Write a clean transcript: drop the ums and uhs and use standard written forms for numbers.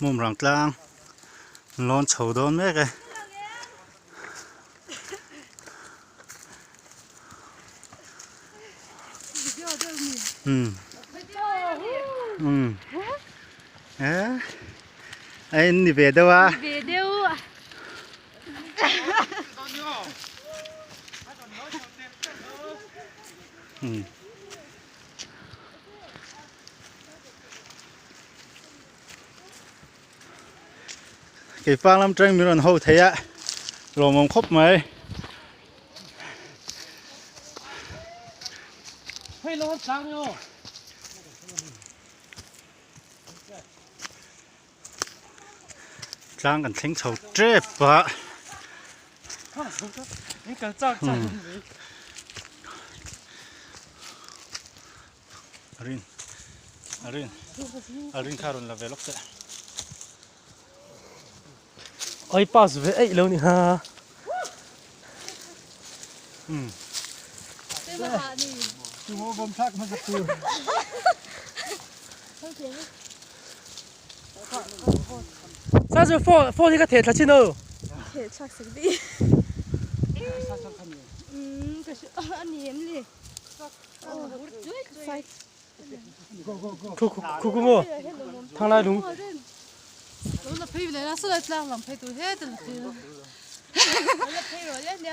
Mumrang tlang an lawn chho dawn mek e. Um um e a in ni ve deuh a. Ve deuh a. Um. Keifang lam tang min rawn ho thei a lawmawm khawp mai. Tlang kan thleng chho tep a. A rin a rin a rin kha rawn la ve lawk teh. Oi pass ve eih lo ni ha. Um. Sa chu phone phone hi ka theh thla chin o. Theh chhuak sak dih. Um ka a ni em le. Khu khu khu maw thang lai lung.